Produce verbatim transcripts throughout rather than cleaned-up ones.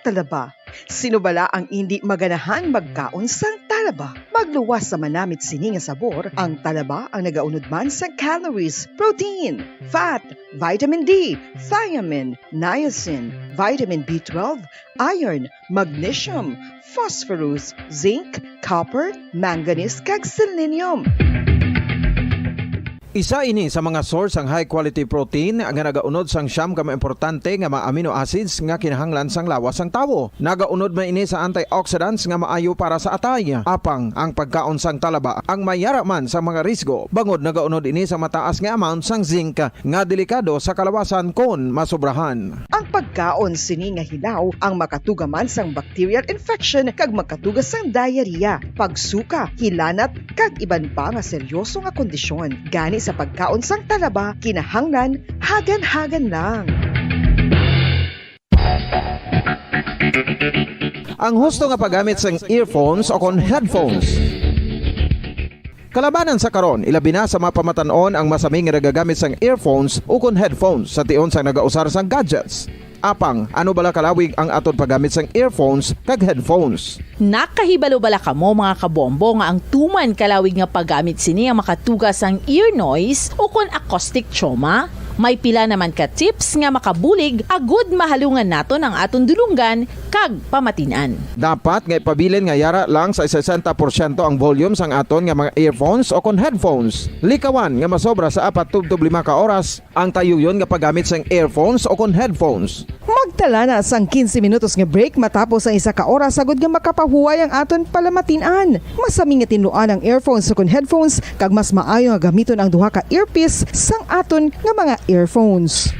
talaba. Sino bala ang indi maganahan magkaon sang talaba? Magluwas sa manamit sini nga sabor, ang talaba ang nagaunod man sang calories, protein, fat, vitamin D, thiamine, niacin, vitamin B twelve, iron, magnesium, phosphorus, zinc, copper, manganese, kag selenium. Isa ini sa mga source sang high quality protein nga nagaunod sang siyam ka mga importante nga mga amino acids nga kinahanglan sang lawas sang tawo. Nagaunod man ini sa antioxidants nga maayo para sa atay. Apang ang pagkaon sang talaba ang mayara man sa mga risgo, bangod nagaunod ini sa mataas nga amount sang zinc nga delikado sa kalawasan kon masobrahan. Ang pagkaon sini nga hilaw ang makatuga man sang bacterial infection kag makatuga sang diarrhea, pagsuka, hilanat, kag iban pa nga seryoso nga kondisyon. Gani sa pagkaon sang talaba, kinahanglan hagan-hagan lang. Ang husto nga paggamit sang earphones o kon headphones. Kalabanan sa karon, ilabi na sa mga pamatan-on ang masami nga nagagamit sang earphones ukon headphones sa tion sang nagausar sang gadgets. Apang, ano bala kalawig ang aton paggamit sang earphones kag headphones? Nakahibalo bala kamo, mga kabombo, nga ang tuman kalawig nga paggamit sini ang makatuga sang ear noise ukon acoustic trauma? May pila naman ka tips nga makabulig agud mahalungan naton ang aton dulonggan kag pamatin-an. Dapat nga ipabilin nga yara lang sa sesenta porsyento ang volume sang aton nga mga earphones o kon headphones. Likawan nga masobra sa apat tubtob lima ka oras ang tayuyon nga paggamit sang earphones o kon headphones. Magtala na sang quince minutos nga break matapos ang isa ka oras, agud nga makapahuway ang aton palamatin-an. Masami nga tinluan ang earphones o kon headphones, kag mas maayo nga gamiton ang duha ka earpiece sang aton nga mga earphones.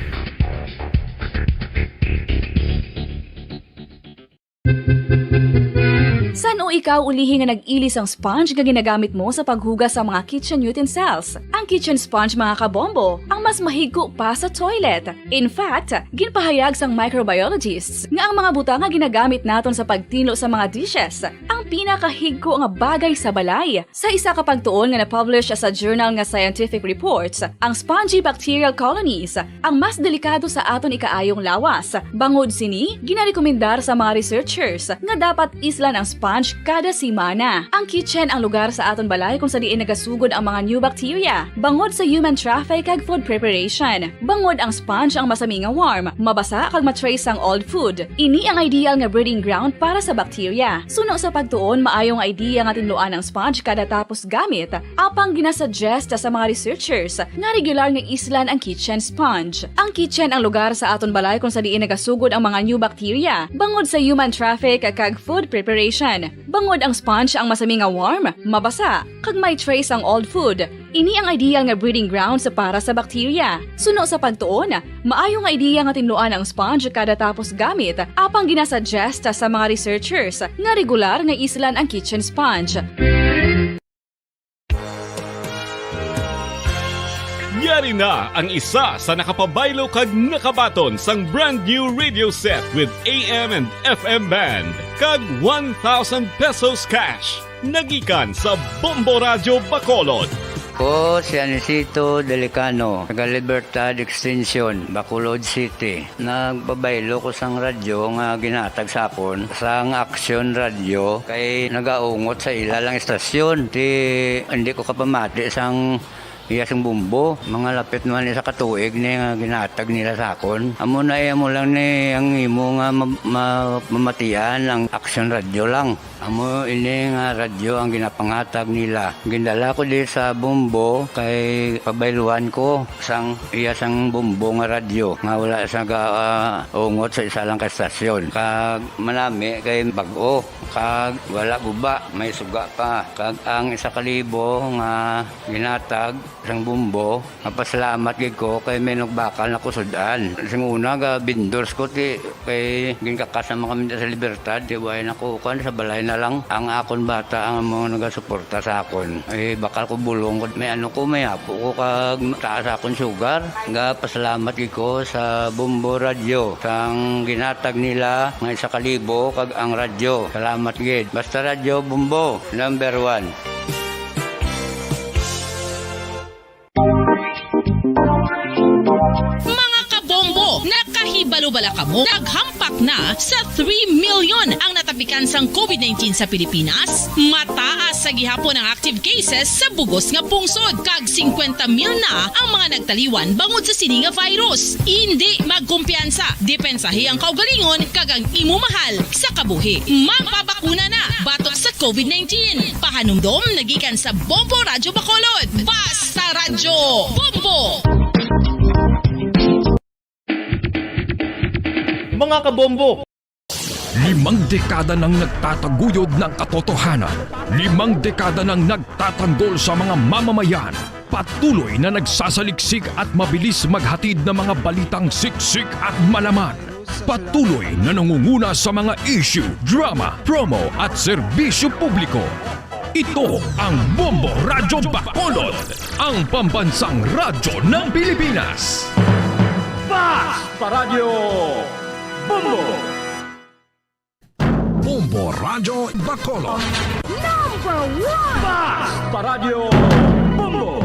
San-o ikaw ulihi nga nag-ili sang sponge nga ginagamit mo sa paghugas sa mga kitchen utensils? Ang kitchen sponge, mga kabombo, ang mas mahigko pa sa toilet. In fact, ginpahayag sang microbiologists nga ang mga butang nga ginagamit naton sa pagtinlo sa mga dishes ang pinakahigko nga bagay sa balay. Sa isa ka pagtuon nga na-publish sa journal nga Scientific Reports, ang spongy bacterial colonies ang mas delikado sa aton ikaayong lawas. Bangod sini, ginarekomendar sa mga researchers nga dapat islan ang sponge kada semana. Ang kitchen ang lugar sa aton balay kung sa diin nagasugod ang mga new bacteria bangod sa human traffic kag food preparation. Bangod ang sponge ang masami nga warm, mabasa kag ma-trace sang old food. Ini ang ideal nga breeding ground para sa bacteria. Suno sa pagtuon, maayo nga idea nga tinluan ang sponge kada tapos gamit. Apang ginasuggest sa mga researchers nga regular nga islan ang kitchen sponge. Ang kitchen ang lugar sa aton balay kung sa diin nagasugod ang mga new bacteria bangod sa human traffic kag food preparation. Bangod ang sponge ang masami nga warm, mabasa, kag may trace ang old food, ini ang ideal nga breeding grounds para sa bacteria. Suno sa pagtuon, maayo nga idea nga tinluan ang sponge kada tapos gamit, apang ginasuggest sa mga researchers nga regular nga islan ang kitchen sponge. Yari na ang isa sa nakapabaylo kag nakabaton sang brand new radio set with A M and F M band kag one thousand pesos cash. Nagikan sa Bombo Radyo Bacolod. Ko si Anisito Delicano, taga Libertad Extension, Bacolod City. Nagpabaylo ko sang radyo nga ginhatag sa akon sang Action Radio kay nagaungot sa ila lang istasyon. Ti hindi ko kapamati sang iya sing bumbo. Mga lapit naman isa ka tuig ni nga ginhatag nila sa akon. Amo na, eh, amo lang ni ang imo nga ma-, ma-, mamatian ang Action Radio lang. Amo ini nga radyo ang ginapanghatag nila. Gindala ko di sa Bombo kay pabayluhan ko sang iya sang Bombo nga radyo nga wala sa ga, ah, ungot sa isa lang ka estasyon. Kag manami kay bag-o, kag wala guba, may suga pa. Kag ang isa ka libo nga ginhatag sang Bombo, mapasalamat gid ko kay may nagbakal na ko sud-an. Sing una, ga vendors ko ti kay ginkakas naman kami sa Libertad, ti way na ko kuan, sa balay na lang. Ang akon bata ang mga nagasuporta sa akon. Eh, bakal ko bulong ko, may ano ko, may apo ko kag taas akon sugar. Ga pasalamat gid ko sa Bombo Radyo sang ginhatag nila nga isa ka libo kag ang radyo. Salamat gid. Basta Radyo Bombo, number one. Mga kabombo, nakahibalo bala ka Naghampak na sa three million ang natapikan sang COVID nineteen sa Pilipinas. Mataas sa gihapon ang active cases sa bugos nga pungsod, kag singkwenta mil na ang mga nagtaliwan bangod sa sini nga virus. Indi magkumpiyansa, depensahi ang kaugalingon kag ang imo mahal sa kabuhi. Magpabakuna na batok sa COVID nineteen. Pahanumdom nagikan sa Bombo Radyo Bacolod. Basta Radyo Bombo! Mga kabombo, limang dekada nang nagtataguyod ng katotohanan. Limang dekada nang nagtatanggol sa mga mamamayan. Patuloy na nagsasaliksik at mabilis maghatid ng mga balitang siksik at malaman. Patuloy na nangunguna sa mga issue, drama, promo at serbisyo publiko. Ito ang Bombo Radyo Bacolod, ang pambansang radyo ng Pilipinas. Basta Radyo Bombo! Bombo Radyo Bacolod. Number one! Basta Radyo Bombo!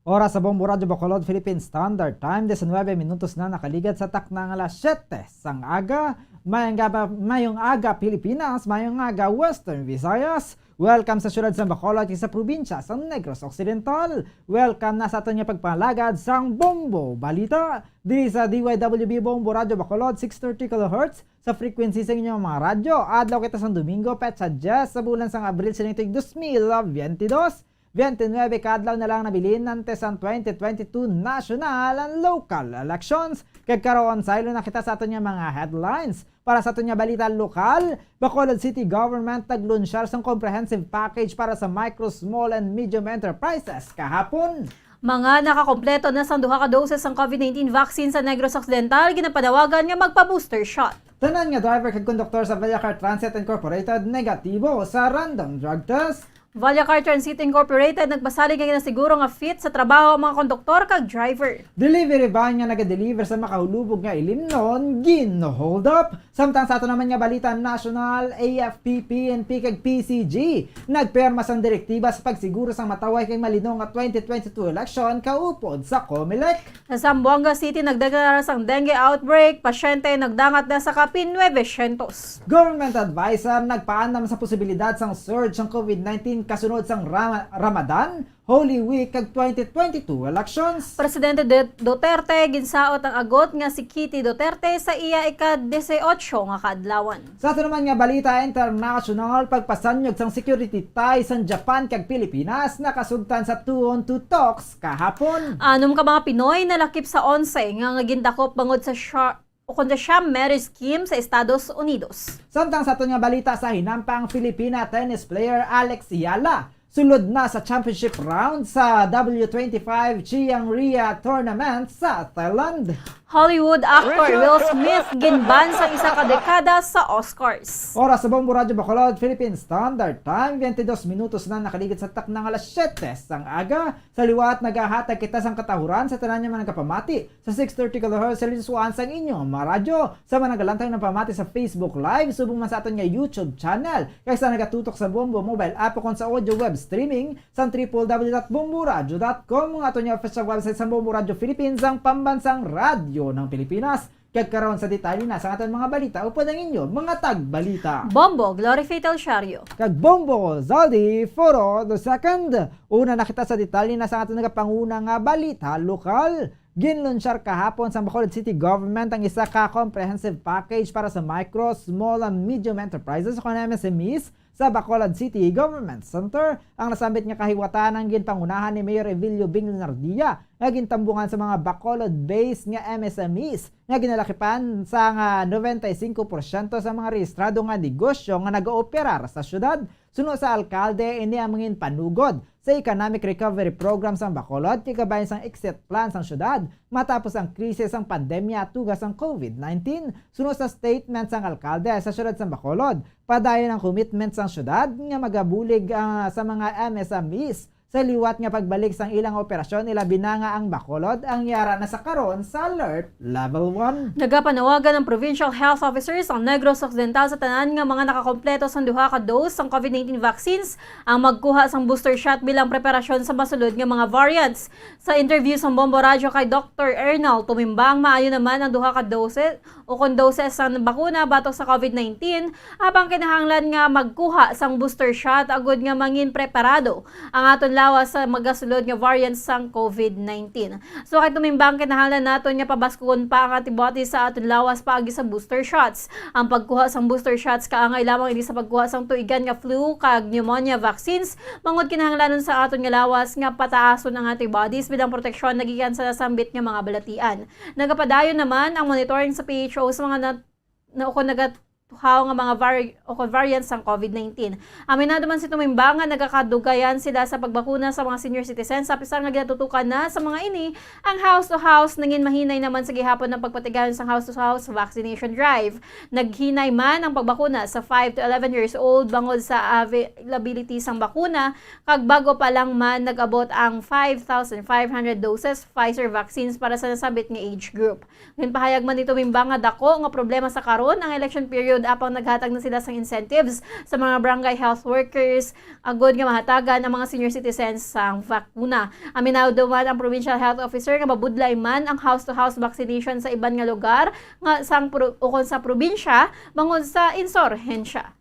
Oras sa Bombo Radyo Bacolod, Philippine Standard Time, diecinuebe minutos na nakaligad sa takna nga alas siyete sang aga. Mayong gaba-, mayong aga, Pilipinas, mayong aga, Western Visayas. Welcome sa siyudad sa Bacolod kag sa probinsya sa Negros Occidental. Welcome na sa aton nga pagpangalagad sang Bombo Balita diri sa D Y W B Bombo Radyo Bacolod, six thirty kilohertz sa frequency sa inyong mga radyo. Adlaw kita sang Domingo, petsa diyes sa bulan sang Abril sa tuig dos mil biyente dos. Biyente nuebe ka adlaw na lang nabilin antes ang twenty twenty-two national and local elections. Kag karon, saylo na kita sa aton nga mga headlines. Para sa aton nga balita lokal, Bacolod City Government naglunsyar sang comprehensive package para sa micro, small, and medium enterprises kahapon. Mga nakakompleto na sang duha ka doses sang COVID nineteen vaccine sa Negros Occidental ginapanawagan nga magpa-booster shot. Tanan nga driver kag konduktor sa Villacar Transit Incorporated negatibo sa random drug test. Villacar Transit Incorporated nagpasalig nga ginasiguro nga fit sa trabaho ang mga konduktor kag driver. Delivery van nga nagadeliver sa makahulubog nga ilimnon gin-hold up. Samtang sa ato naman nga balita nasyonal, A F P, P N P kag P C G nagpirma sang direktiba sa pagsiguro sang matawhay kag malinaw nga twenty twenty-two election kaupod sa Comelec. Sa Zamboanga City, nagdeklara sang dengue outbreak, pasyente nagdangat na sa kapin nuebe syentos. Government adviser nagpaandam sa posibilidad sang surge sang COVID nineteen kasunod sang Rama-, Ramadan, Holy Week, kag twenty twenty-two elections. Presidente Du-, Duterte ginsaot ang agot nga si Kitty Duterte sa iya ika-dieciocho nga kaadlawan. Sa ato naman nga balita internasyonal, pagpasanyog sang security ties sang Japan kag Pilipinas nakasugtan sa two-on-two talks kahapon. Anom ka mga Pinoy nalakip sa onse nga, nga gindakop bangod sa sya-, o kon sa sham marriage scheme sa Estados Unidos. Samtang sa aton nga balita sa hinampang, Filipina tennis player Alex Eala sulod na sa championship round sa W twenty-five Chiang Ria Tournament sa Thailand. Hollywood actor Will Smith ginban sang isa ka dekada sa Oscars. Oras sa Bombo Radyo Bacolod, Philippine Standard Time, twenty-dos minutos na nakaligid sa takna nga alas siyete sang aga. Sa liwat, nagahatag kita sang katahuran sa tanan nga mga nagapamati sa six thirty kilohertz sa linswahan sang inyo mga radyo. Sa mga nagalantang nagapamati sa Facebook Live, subong man sa aton nga YouTube channel, kag sa nagatutok sa Bombo mobile app o kon sa audio web streaming sa triple W dot bomboradio dot com, ang aton nga official website sa Bombo Radio Philippines, ang pambansang radyo ng Pilipinas. Kag karon sa detalye na sa aton mga balita upod ang inyo mga tagbalita. Bombo Glory Fatal Shario. Kag Bombo Zaldi Foro the second. Una na kita sa detalye na sa aton nagapanguna nga balita lokal. Ginlunsyar kahapon sa Bacolod City Government ang isa ka comprehensive package para sa micro, small, and medium enterprises o kon M S M Es sa Bacolod City Government Center. Ang nasambit nga kahiwatan ang ginpangunahan ni Mayor Evilio Bing Lunardia nga gintambungan sa mga Bacolod-based nga M S M Es nga ginalakipan sang noventa y cinco porsyento sa mga rehistrado nga negosyo nga nagaoperar sa syudad. Suno sa alkalde, ini ang mangin panugod sa Economic Recovery Program sang Bacolod, kay kabahin sang exit plan sang syudad matapos ang krisis sang pandemya tuga sang COVID nineteen. Suno sa statement sang alkalde sa syudad sang Bacolod, padayon ang commitment sang syudad nga magabulig, ah, sa mga M S M Es sa liwat nga pagbalik sang ilang operasyon, ilabi na nga ang Bacolod ang yara na sa karon sa Alert Level one. Nagapanawagan ang Provincial Health Officer sa Negros Occidental sa tanan nga mga nakakompleto sang duha ka dose sang COVID nineteen vaccines ang magkuha sang booster shot bilang preparasyon sa masulod nga mga variants. Sa interview sang Bombo Radyo kay Doktor Ernal Tumimbang, maayo naman ang duha ka dose o kon doses sang bakuna batok sa COVID nineteen, apang kinahanglan nga magkuha sang booster shot agud nga mangin preparado ang aton lawas sa magasulod nga variants sang COVID nineteen. So, kay Tumimbang, kinahanglan naton nga pabaskugon pa ang antibodies sa aton lawas paagi sa booster shots. Ang pagkuha sang booster shots kaangay lamang ini sa pagkuha sang tuigan nga flu kag pneumonia vaccines, bangod kinahanglanon sa aton nga lawas nga pataason ang antibodies bilang proteksyon nagikan sa nasambit nga mga balatian. Nagapadayon naman ang monitoring sa P H O sa mga na, na, o kon nagatuhaw nga mga vari-, o kon variants sang COVID nineteen. Aminado man si Tumimbang nga nagakadugayan sila sa pagbakuna sa mga senior citizens, sa apisar nga ginatutukan na sa mga ini ang house to house. Nangin mahinay naman sa gihapon ang pagpatigayon sang house to house vaccination drive. Naghinay man ang pagbakuna sa five to eleven years old bangod sa availability sang bakuna, kag bag-o pa lang man nag-abot ang five thousand five hundred doses Pfizer vaccines para sa nasambit nga age group. Ginpahayag man ni Tumimbang nga dako nga problema sa karon ang election period, apang naghatag na sila sang incentives sa mga barangay health workers agud nga mahatagan ang mga senior citizens sang bakuna. Aminado man ang provincial health officer nga mabudlay man ang house-to-house vaccination sa iban nga lugar nga sang pro-, ukon sa probinsya bangod sa insurhensya.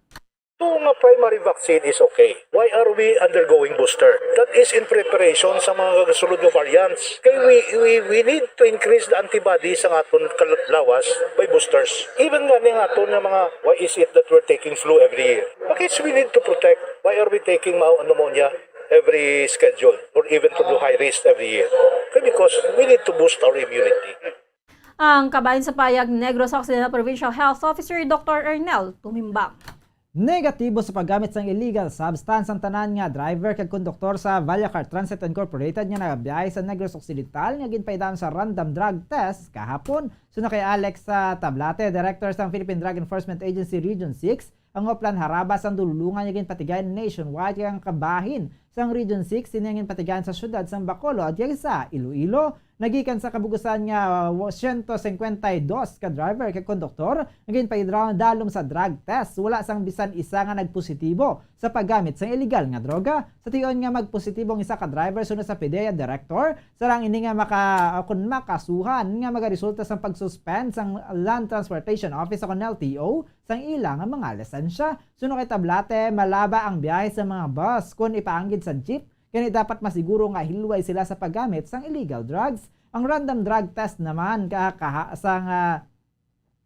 Two nga primary vaccine is okay. Why are we undergoing booster? That is in preparation sa mga gasulod nga variants. Kay we, we, we need to increase the antibody sa aton kal-, lawas by boosters. Even nga ning aton nga mga, why is it that we're taking flu every year? Because we need to protect. Why are we taking ma-, pneumonia every schedule or even to do high risk every year? Kay because we need to boost our immunity. Ang kabahin sa payag ni Negros Occidental Provincial Health Officer Doktor Ernel Tumimbang. Negatibo sa paggamit sang illegal substance ang tanan nga driver kag konduktor sa Vallacar Transit Incorporated nga nagabiyahe sa Negros Occidental nga ginpaidaan sa random drug test kahapon. Suno kay Alex, ah, Tablate, Director sang Philippine Drug Enforcement Agency Region six, ang Oplan Haraba sang dululungan nga ginpatigayon nationwide kag ang kabahin sang Region six sini ang ginpatigayon sa siyudad sang Bacolod kag sa Iloilo. Nagikan sa kabugusan nga, uh, siyento singkwenta y dos ka driver kag konduktor nga ginpaidalom sa drug test, wala sang bisan isa nga nagpositibo sa paggamit sang iligal nga droga. Sa tion nga magpositibo ang isa ka driver suno sa PDEA director, sarang ini nga maka-, kun makasuhan nga magaresulta sang pag-suspend sang Land Transportation Office o kon L T O sang ila nga mga lisensya. Suno kay Tablate, malaba ang biyahe sa mga bus kon ipaanggid sa jeep. Kani dapat masiguro nga hilway sila sa paggamit sang illegal drugs. Ang random drug test naman ka-, kaha-, sang, ah,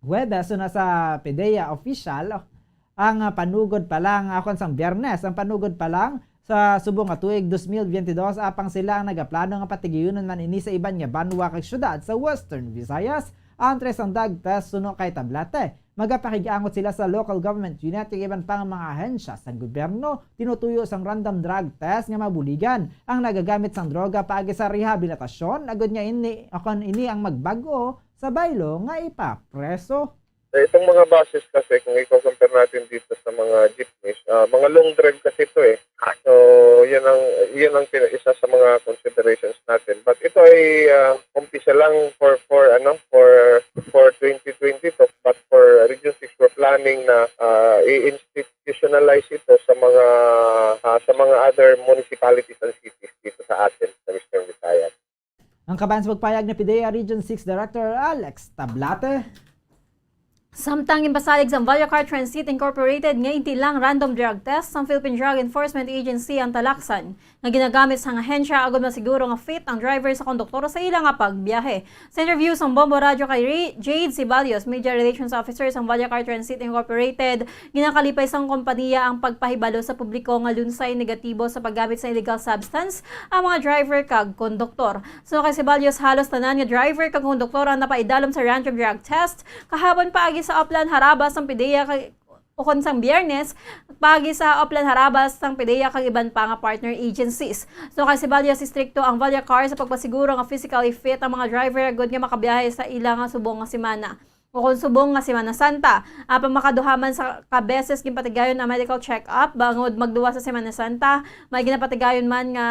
Huwebes, suno sa PDEA official, ang, ah, panugod pa lang, ah, kon sang Biyernes, ang panugod pa lang sa subong nga tuig dos mil biyente dos, apang sila ang nagaplano nga patigayunon man ini sa iban nga banwa kag syudad sa Western Visayas. Antes ang drug test, suno kay Tablate, magapakig-angot sila sa local government unit kag iban pa nga mga ahensya sang gobyerno. Tinutuyo sang random drug test nga mabuligan ang nagagamit sang droga paagi sa rehabilitasyon, agud nga ini, kon ini ang magbag-o sa baylo nga ipapreso. Eh, itong mga buses kasi, kung i-compare natin dito sa mga jeepneys, ah, mga long drive kasi ito eh. So, yun ang, yun ang pina-, isa sa mga considerations natin. But ito ay, ah, umpisa lang for, for, ano, for, for twenty twenty-two. But for Region six, we're planning na, ah, i-institutionalize ito sa mga, ah, sa mga other municipalities and cities dito sa atin, sa Western Visayas. Ang kabahin sa pagpayag ni PDEA Region six Director Alex Tablate. Samtang ginpasalig sang Vallacar Transit Incorporated nga intilang random drug test sang Philippine Drug Enforcement Agency ang talaksan nga ginagamit sang ahensya agud masiguro nga fit ang driver sa konduktor sa ila nga pagbiyahe. Sa interview sang Bombo Radyo kay Re-, Jade Ceballos, Media Relations Officer sang Vallacar Transit Incorporated, ginakalipay sang kompanya ang pagpahibalo sa publiko nga lunsay negatibo sa paggamit sa illegal substance ang mga driver kag konduktor. Suno kay Ceballos, halos tanan nga driver kag konduktor ang napaidalom sa random drug test kahapon paagi sa Oplan Haraba sang PDEA kag, o kon sang Biyernes, paagi sa Oplan Haraba sang PDEA kag iban pa nga partner agencies. Suno kay Ceballos, istrikto ang Vallacar sa pagpasiguro nga physically fit ang mga driver agud nga makabiyahe sa ila nga subong nga semana o kon subong nga Semana Santa. Apan makaduha man sa ka beses ginpatigayon ang medical check-up bangod magduwa sa Semana Santa, may ginapatigayon man nga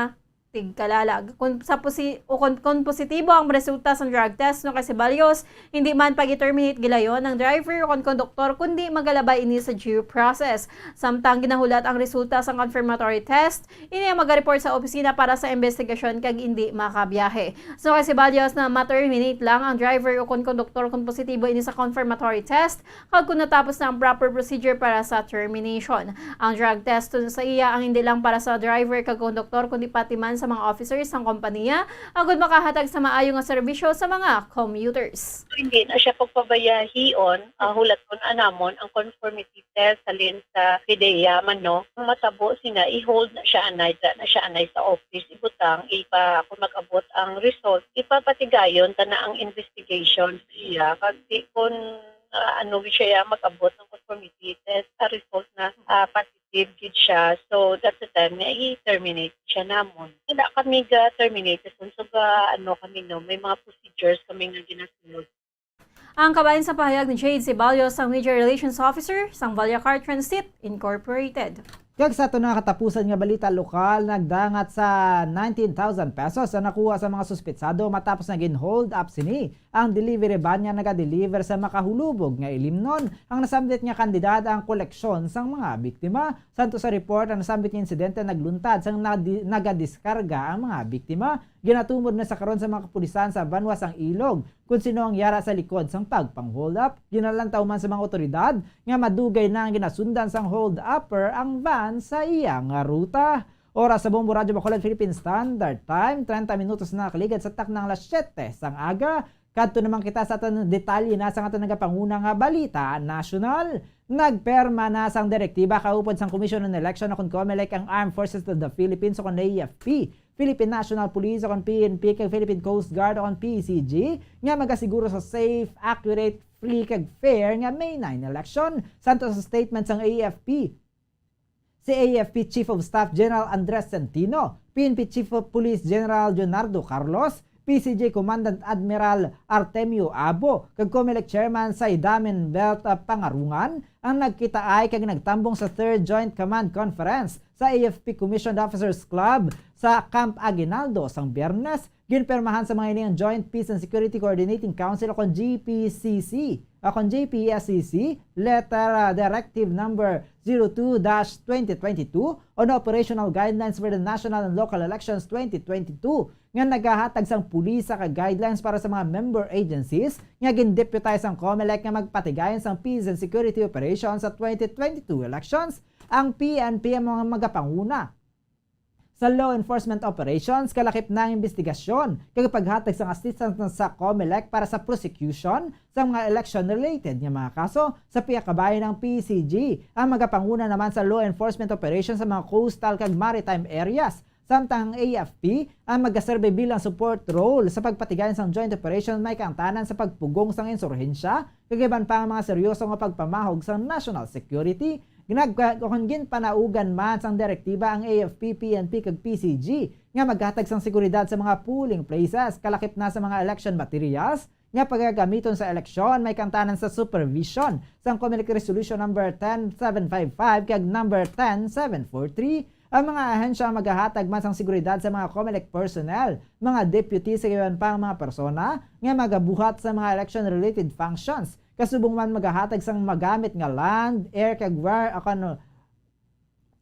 tigkalalag. Kung sa posi-, o kung, kung positibo ang resulta sa drug test, no, kay Ceballos, hindi man pag-terminate gilayon ang driver o kon konduktor, kundi magalabay ini sa due process. Samtang ginahulat ang resulta sa confirmatory test, ini ang magareport sa opisina para sa investigasyon kag hindi makabiyahe. So, kay Ceballos na ma-terminate lang ang driver o kon konduktor kung positibo ini sa confirmatory test, kag kung natapos na ang proper procedure para sa termination. Ang drug test tun sa iya ang hindi lang para sa driver kag konduktor, kundi pati man sa mga officers sang kompanya, agud makahatag sa maayo nga serbisyo sa mga commuters. Hindi na siya pagpabayahion, ah, hulaton anamon ang conformity test halin sa PDEA man, no? Ang matabo sina, i-hold na siya anay, dira na siya anay sa office, ibutang, ipa, kung mag-abot ang result, ipapatigayon ta na ang investigation sa iya. Kag di, kung, ah, ano, siya mag-abot ng conformity test, ang result na, ah, positive gid siya. So, that's the time nga i-terminate siya namon. Wala kami ga-terminate, kung sa ga, ano kami, no, may mga procedures kami nga ginasunod. Ang kabahin sa pahayag ni Jade Ceballos, ang Media Relations Officer sang Vallecar Transit Incorporated. Kag sa aton nga katapusan nga balita lokal, nagdangat sa nineteen thousand pesos ang nakuha sa mga suspetsado matapos nga gin-hold up sini ang delivery van nga nagadeliver sa makahulubog nga ilimnon. Ang nasambit nga kantidad ang koleksyon sang mga biktima. Santo sa report, ang nasambit nga insidente nagluntad sang nadi-, nagadiskarga ang mga biktima. Ginatumod na sa karon sa mga kapulisan sa banwa sang Ilog kung sino ang yara sa likod sang pagpang-hold up. Ginalantaw man sa mga otoridad nga madugay na ang ginasundan sang hold upper ang van sa iya nga ruta. Oras sa Bombo Radyo Bacolod Philippine Standard Time, treinta minutos na nakaligad sa taknang alas siyete sang aga. Kadto naman kita sa aton detalye na sang aton nagapanguna nga balita nasyonal. Nagperma na sang direktiba kaupod sang Commission on Election o kon COMELEC ang Armed Forces of the Philippines o kon A F P, Philippine National Police o kon P N P, kag Philippine Coast Guard o kon P C G nga magasiguro sa safe, accurate, free kag fair nga May nine election. Santo sa statement sang A F P, si A F P Chief of Staff General Andres Centino, P N P Chief of Police General Leonardo Carlos, P C G Commandant Admiral Artemio Abo, kag COMELEC Chairman Saidamin Belt, ah, Pangarungan, ang nagkitaay kag nagtambong sa Third Joint Command Conference sa A F P Commissioned Officers Club sa Camp Aguinaldo sang Biyernes. Ginpirmahan sa mga ini ang Joint Peace and Security Coordinating Council o kon G P C C o kon J P S C C, letter, ah, Directive Number zero two dash twenty twenty-two on Operational Guidelines for the National and Local Elections twenty twenty-two, nga nagahatag sang pulisa kag guidelines para sa mga member agencies nga gin-deputize sang COMELEC nga magpatigayon sang peace and security operation sa twenty twenty-two elections. Ang P N P ang mga magapanguna sa law enforcement operations, kalakip na ang investigasyon kag paghatag sang assistance sa COMELEC para sa prosecution sa mga election-related nga mga kaso. Sa pihak kabahin, ang P C G ang magapanguna naman sa law enforcement operations sa mga coastal kag maritime areas, samtang ang A F P ang magaserbi bilang support role sa pagpatigayon sang joint operation may kaangtanan sa pagpugong sang insurhensya kag iban pa nga mga seryoso nga pagpamahog sang national security. Nag-, kung ginpanaugan man sang direktiba ang A F P, P N P, kag P C G nga maghatag sang seguridad sa mga polling places, kalakip na sa mga election materials nga pagagamiton sa eleksyon, may kaangtanan sa supervision sang COMELEC Resolution Number ten seven five five kag Number ten seven four three. Ang mga ahensya ang magahatag man sang seguridad sa mga COMELEC personnel, mga deputy, sa iban pang mga persona nga magabuhat sa mga election-related functions. Kasubong man magahatag sang magamit nga land, air, kag wa-, o kon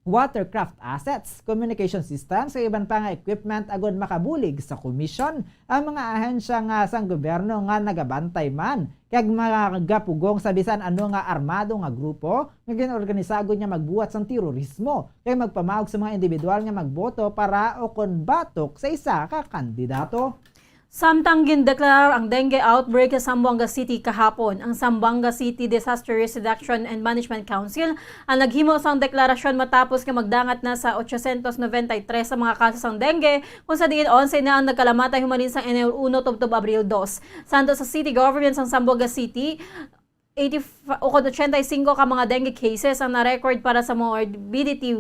watercraft assets, communication systems, kag iban pa nga equipment agud makabulig sa komisyon ang mga ahensya nga sang gobyerno nga nagabantay man kag magapugong sa bisan ano nga armado nga grupo nga gin-organisa agud nga magbuhat sang terorismo kag magpamahog sa mga individual nga magboto para o kon batok sa isa ka kandidato. Samtang gindeklarar ang dengue outbreak sa Zamboanga City kahapon, ang Zamboanga City Disaster Risk Reduction and Management Council ang naghimo sang deklarasyon matapos nga magdangat na sa ochocientos noventa y tres ang mga kaso sang dengue, kung sa diin onse na ang nagkalamatay humalin sang Enero uno tubtob Abril dos. Santo sa city government sang Zamboanga City, eighty, o kon ochenta y cinco ka mga dengue cases ang na-record para sa morbidity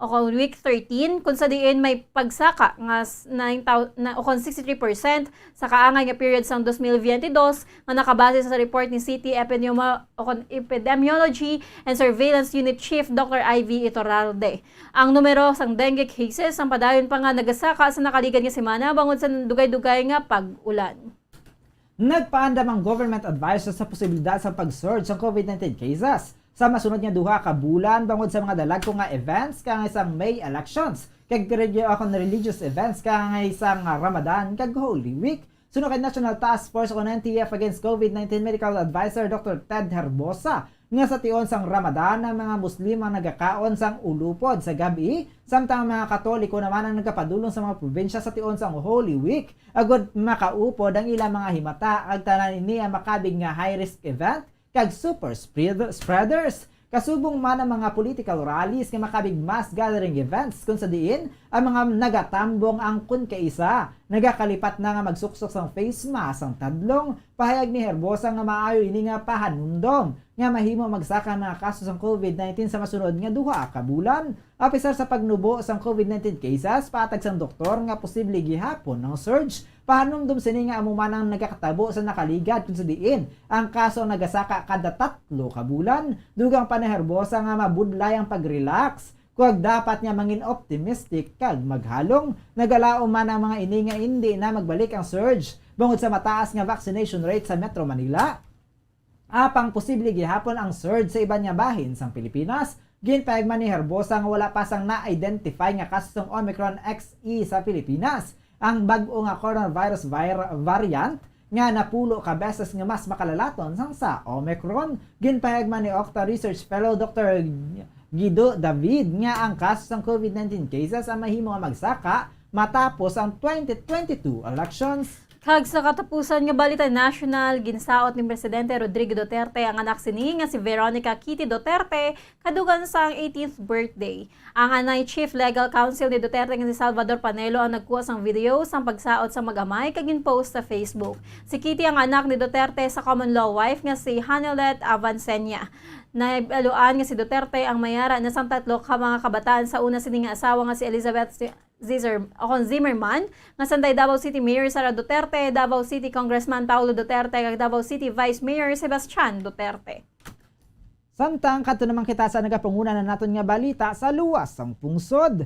o kon week thirteen, kung sa diin may pagsaka nga s-, nine thou-, na, o kon sixty-three percent sa kaangay nga period sang twenty twenty-two, nga nakabase sa report ni City Epidemio-, o kon Epidemiology and Surveillance Unit Chief Doctor Ivy Iturralde. Ang numero sang dengue cases ang padayon pa nga nagasaka sa nakaligad nga semana, bangod sa dugay-dugay nga pag-ulan. Nagpaandam ang government advisor sa posibilidad sa pag-surge sa covid nineteen cases sa masunod nga duha ka bulan, bangod sa mga dalagko nga events, kaangay sang May elections, kag religyo-, o kon religious events, kaangay sang Ramadan kag Holy Week. Suno kay National Task Force o kon N T F against covid nineteen Medical Advisor Doctor Ted Herbosa, nga sa tion sang Ramadan ang mga Muslim ang nagakaon sang ulupod sa gab-i, samtang ang mga Katoliko naman ang nagapadulong sa mga probinsya sa tion sang Holy Week, agud makaupod ang ilang mga himata, kag tanan ini ang makabig nga high-risk event kag super spread-, spreaders. Kasubong man ang mga political rallies nga makabig mass gathering events, kung sa diin ang mga nagatambong angkon kaisa nagakalipat na nga magsuksok sang face mask ang tadlong. Pahayag ni Herbosa nga maayo ini nga pahanumdom nga mahimo magsaka ang mga kaso sang covid nineteen sa masunod nga duha ka bulan. Apisar sa pagnubo sang covid nineteen cases, patag sang doktor nga posible gihapon ang surge. Pahanumdom sini nga amo man ang nagakatabo sa nakaligad, kung sa diin ang kaso nagasaka kada tatlo ka bulan. Dugang pa ni Herbosa nga mabudlay ang pag-relax, kag dapat nga mangin optimistic kag maghalong. Nagalaom man ang mga ini nga indi na magbalik ang surge bangod sa mataas nga vaccination rate sa Metro Manila. Apang posible gihapon ang surge sa iban nga bahin sang Pilipinas. Ginpahayag man ni Herbosa nga wala pa sang na-identify nga kaso sang Omicron X E sa Pilipinas. Ang bag-o nga coronavirus vir-, variant nga napulo ka beses nga mas makalalaton sang sa Omicron. Ginpahayag man ni Octa Research Fellow Doctor Guido David nga ang kaso sang covid nineteen cases ang mahimo nga magsaka matapos ang twenty twenty-two elections. Kag sa katapusan nga balita nasyonal, ginsaot ni Presidente Rodrigo Duterte ang anak sini nga si Veronica Kitty Duterte kadugang sang eighteenth birthday. Ang anay Chief Legal Counsel ni Duterte nga si Salvador Panelo ang nagkuha sang video sang pagsaot sang mag-amay kag gin-post sa Facebook. Si Kitty ang anak ni Duterte sa common law wife nga si Hanilet Avancenia. Nahibaluan nga si Duterte ang may ara na sang tatlo ka mga kabataan sa una sini nga asawa nga si Elizabeth Zizzer, o kon Zimmerman, nga sanday Davao City Mayor Sara Duterte, Davao City Congressman Paulo Duterte, kag Davao City Vice Mayor Sebastian Duterte. Samtang kadto naman kita sa nagapanguna na naton nga balita sa luwas sang pungsod.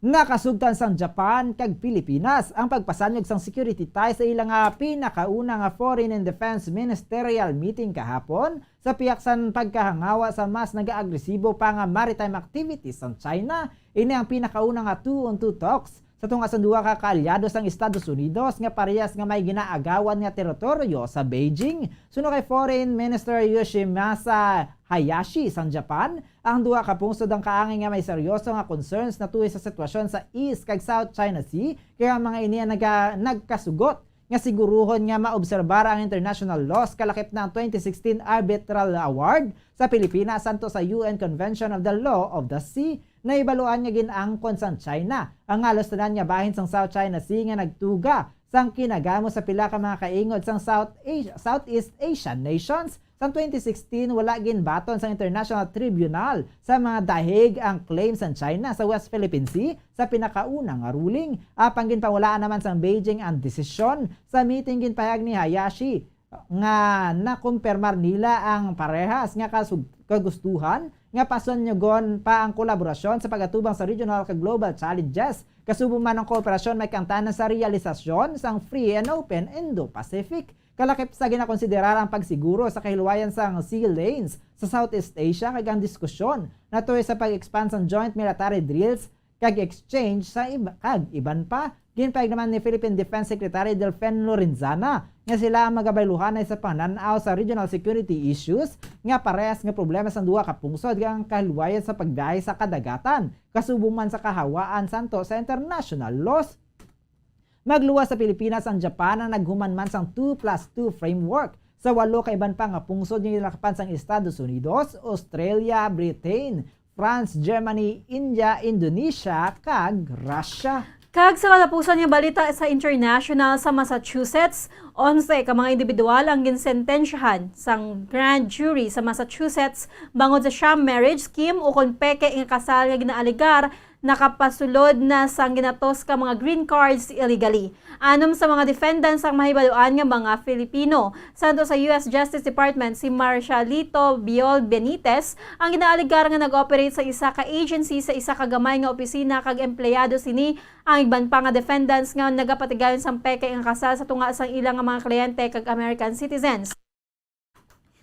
Nakasugtan sang Japan kag Pilipinas ang pagpasanyog sang security ties sa ila nga pinakauna nga foreign and defense ministerial meeting kahapon, sa pihak sang pagkahangawa sa mas nagaagresibo pa nga maritime activities sang China. Ini ang pinakauna nga two-on-two talks sa tunga sang duha ka kaalyado sang Estados Unidos nga parehas nga may ginaagawan nga teritoryo sa Beijing. Suno kay Foreign Minister Yoshimasa Hayashi sang Japan, ang duha ka pungsod ang kaangay nga may seryoso nga concerns natuhoy sa sitwasyon sa East kag South China Sea, kay ang mga ini ang naga-, nagkasugot nga siguruhon nga maobserbar ang international laws, kalakip na ang twenty sixteen Arbitral Award sa Pilipinas santo sa U N Convention of the Law of the Sea. Nahibaluan nga gin-angkon sang China ang halos tanan nga bahin sang South China Sea nga nagtuga sang kinagamo sa pila ka mga kaingod sang South Asia, Southeast Asian nations. Sang twenty sixteen, wala ginbaton sang International Tribunal sa mga The Hague ang claim sang China sa West Philippine Sea sa pinakauna nga ruling. Apang ginpahulaan naman sang Beijing ang desisyon. Sa meeting, ginpahayag ni Hayashi nga nakumpirmar nila ang parehas nga kasug-, kagustuhan nga pasanyugon pa ang kolaborasyon sa pag-atubang sa regional kag global challenges, kasubong man ang kooperasyon may kaangtanan sa realisasyon sang free and open Indo-Pacific. Kalakip sa ginakonsiderar ang pagsiguro sa kahilwayan sang sea lanes sa Southeast Asia kag ang diskusyon natuhoy sa pag-expand sang joint military drills kag exchange sa ib-, kag iban pa. Ginpahayag naman ni Philippine Defense Secretary Delfin Lorenzana nga sila ang magabayluhanay sa pangnan-aw sa regional security issues nga parehas nga problema sang duha ka pungsod kag ang kahilwayan sa pagbiyahe sa kadagatan, kasubong man sa kahawaan santo sa international laws. Magluwas sa Pilipinas ang Japan ang naghuman man sang two plus two framework sa walo ka iban pa nga pungsod nga ginalakapan sang Estados Unidos, Australia, Britain, France, Germany, India, Indonesia, kag Russia. Kag sa katapusan nga balita sa international, sa Massachusetts, onse ka mga individual ang ginsentensyahan sang grand jury sa Massachusetts bangod sa sham marriage scheme ukon peke nga kasal nga ginaalegar nakapasulod na sang ginatos ka mga green cards illegally. Anom sa mga defendants ang mahibaluan nga mga Filipino. Santo sa U S Justice Department, si Marcialito Biol Benitez ang ginaalegar nga nag-operate sa isa ka agency sa isa ka gamay nga opisina kag empleyado sini ang iban pa nga defendants nga nagapatigayon sang peke nga kasal sa tunga sang ila nga mga kliyente kag American citizens.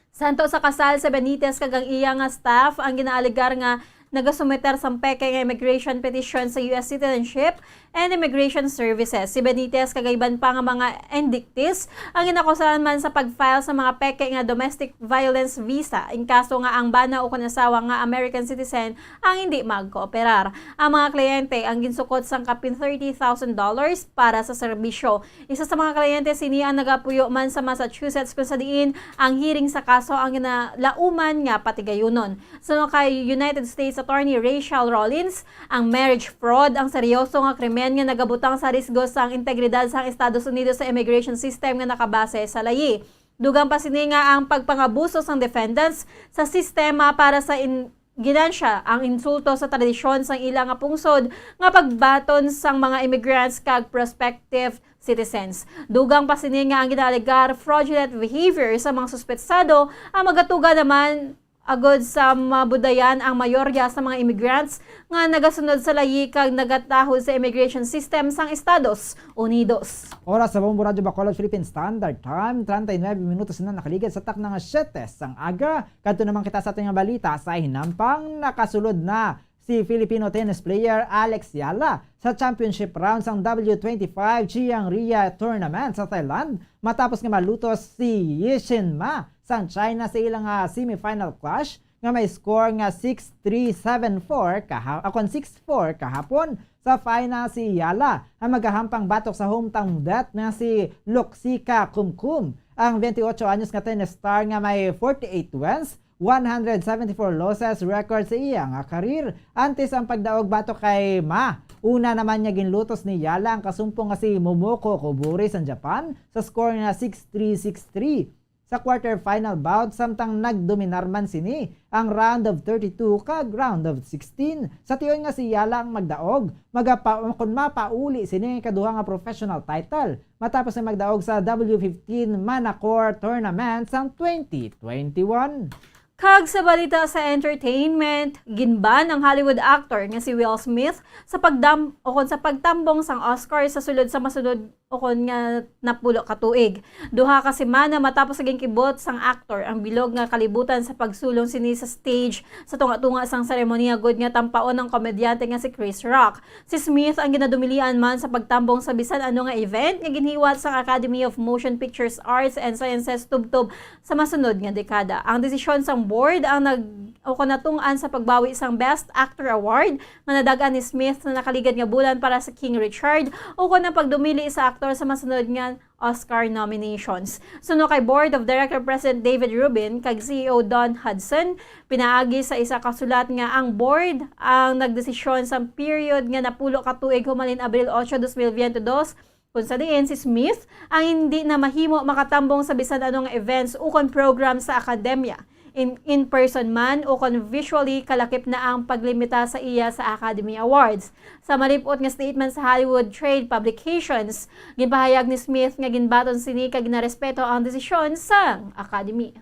Santo sa kasal, si Benitez kag ang iya nga staff ang ginaalegar nga nagasumiter sang peke nga immigration petition sa U S Citizenship and Immigration Services. Si Benitez kag iban pa nga mga indictees ang ginakusahan man sa pag-file sa mga peke nga domestic violence visa, in kaso nga ang bana ukon asawa nga American citizen ang hindi magkooperar. Ang mga kliyente ang ginsukot sang kapin thirty thousand dollars para sa serbisyo. Isa sa mga kliyente sini ang nagapuyo man sa Massachusetts, kung sa diin ang hearing sa kaso ang ginalauman nga patigayunon. Suno kay United States Attorney Rachel Rollins, ang marriage fraud ang seryoso nga krimen nga nagabutang sa risgo sang integridad sang Estados Unidos sa immigration system nga nakabase sa layi. Dugang pa sini nga ang pagpangabuso sang defendants sa sistema para sa in-, ginansya ang insulto sa tradisyon sang ila nga pungsod nga pagbaton sang mga immigrants kag prospective citizens. Dugang pa sini nga ang ginaalegar fraudulent behavior sa mga suspetsado ang magatuga naman agod sa mabudayan ang mayorya sa mga immigrants nga nagasunod sa layi kag nagatahod sa immigration system sang Estados Unidos. Oras sa Bombo Radyo Bacolod Philippine Standard Time, treinta y nueve minutos na nakaligid sa takna nga siyete sang aga. Kadto naman kita sa ating balita sa hinampang. Nakasulod na si Filipino tennis player Alex Yala sa championship round sang W twenty-five Chiang Ria Tournament sa Thailand matapos nga malutos si Yi Shin Ma sang China sa ilang, ah, semifinal clash nga may score nga six three, seven four kaha-, akon six four kahapon. Sa final, si Yala ang magahampang batok sa hometown death nga si Loksika Kumkum. Ang twenty-eight anyos nga tennis star nga may forty-eight wins, one hundred seventy-four losses record sa iya nga karir. Antes ang pagdaog batok kay Ma, una naman niya ginlutos ni Yala ang kasumpong nga si Momoko Kobori sang Japan sa score nga six three, six three sa quarterfinal bout, samtang nagdominar man sini ang round of thirty-two kag round of sixteen. Sa tion nga si Yala ang magdaog, magapa-, kun mapauli sini ang ikaduha nga professional title matapos na magdaog sa W fifteen Manacor Tournament sang twenty twenty-one. Kag sa balita sa entertainment, ginban ang Hollywood actor nga si Will Smith sa pagdam-, o kon sa pagtambong sang Oscar sa sulod sa masunod o kon nga napulo ka tuig. Duha ka semana matapos sa ginkibot sang aktor ang bilog nga kalibutan sa pagsulong sini sa stage sa tunga-tunga sang seremonya gud nga tampaon ang komedyante nga si Chris Rock. Si Smith ang ginadumilian man sa pagtambong sa bisan ano nga event nga ginhiwat sang Academy of Motion Pictures Arts and Sciences tubtob sa masunod nga dekada. Ang desisyon sang board ang nag-, o kon natungod sa pagbawi sang Best Actor Award nga nadag-an ni Smith sa nakaligad nga bulan para sa King Richard, o kon ang pagdumili sa aktor sa masunod nga Oscar nominations. Suno kay Board of Director President David Rubin kag C E O Don Hudson, pinaagi sa isa ka sulat nga ang board ang nagdesisyon sa period nga napulo ka tuig humalin Abril ocho, dos mil veinte dos, kung sa diin si Smith ang hindi na mahimo makatambong sa bisan ano nga events ukon program sa akademya, in, in person man ukon visually, kalakip na ang paglimita sa iya sa Academy Awards. Sa malip-ot nga statement sa Hollywood Trade Publications, ginpahayag ni Smith nga ginbaton sini kag ginarespeto ang desisyon sang Academy.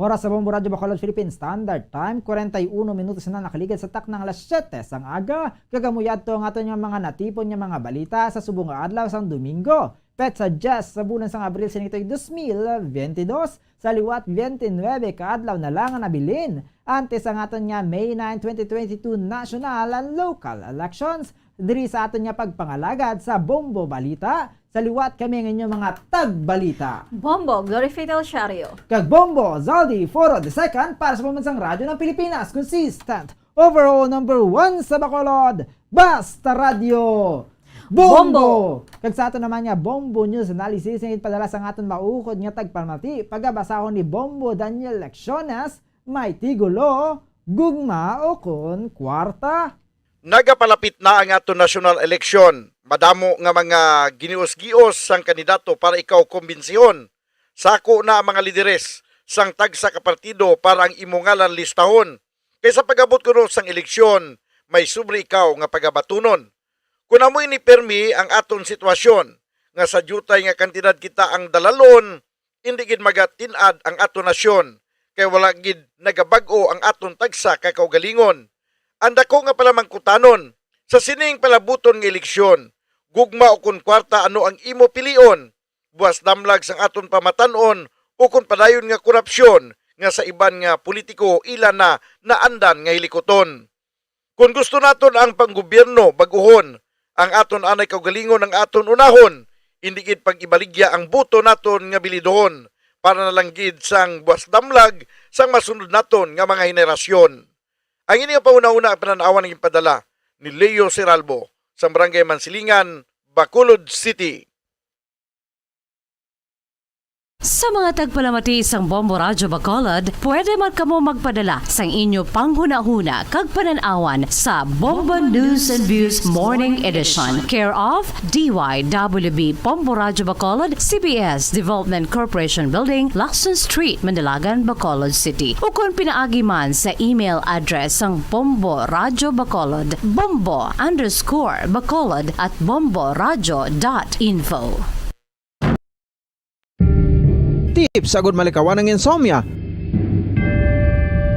Oras sa Bombo Radyo Bacolod Philippine Standard Time, kwarenta y uno minutos na nakaligad sa taknang alas siyete sang aga. Kag amo yadto ang aton nga mga natipon nga mga balita sa subong nga adlaw sang Domingo, petsa diyes sa bulan sang Abril sa nitoy dos mil veinte dos. Sa liwat, veinte nueve ka adlaw na lang ang nabilin antes ang aton nga May nine, twenty twenty-two national and local elections. Diri sa aton nga pagpangalagad sa Bombo Balita, sa liwat kami ang inyong mga tagbalita. Bombo, Glory Fidel Shario. Kag Bombo, Zaldi Foro the second para sa Pambansang Radyo ng Pilipinas, consistent, overall number one sa Bacolod, Basta Radyo. Bombo! Bombo! Kag sa aton naman nga Bombo News Analysis, nga ginpadala sang aton maukod nga tagpalamati, pagabasahon ni Bombo Daniel Lecciones, may tigulo, Gugma o kon Kwarta. Nagapalapit na ang aton nasyonal eleksyon. Madamo nga mga ginios-gios sang kandidato para ikaw kombinsihon. Sako na ang mga lideres sang tagsa ka partido para ang imo ngalan listahon. Kay sa pag-abot kuno sang eleksyon, may sobre ikaw nga pagabatunon. Kun amo ini permi ang aton sitwasyon, nga sa diutay nga kantidad kita ang dalalon, indi gid magatin-ad ang aton nasyon, kay wala gid nagabag-o ang aton tagsa ka kaugalingon. Ang dako nga palamangkutanon sa sining palabuton nga eleksyon, gugma o kon kwarta, ano ang imo pilion? Buas damlag sang aton pamatan-on o kon padayon nga korupsyon nga sa iban nga politiko ila na naandan nga hilikuton. Kon gusto naton ang panggobyerno bag-uhon, ang aton anay kaugalingon ang aton unahon, indi gid pag-ibaligya ang boto naton nga bilidohon para na lang gid sang buas damlag sang masunod naton nga mga henerasyon. Ang ini nga pahunahuna ang panan-awan nga ginpadala ni Leo Seralbo sa Barangay Mansilingan, Bacolod City. Sa mga tagpalamati sang Bombo Radyo Bacolod, pwede man kamo magpadala sang inyo panghunahuna kag panan-awan sa Bombo News and Views Morning Edition, care of D Y W B Bombo Radyo Bacolod, C B S Development Corporation Building, Lacson Street, Manalagan, Bacolod City, ukon pinaagi man sa email address sang Bombo Radyo Bacolod, bombo underscore bacolod at bomboradyo dot info. Tips agud malikawan ang insomnia.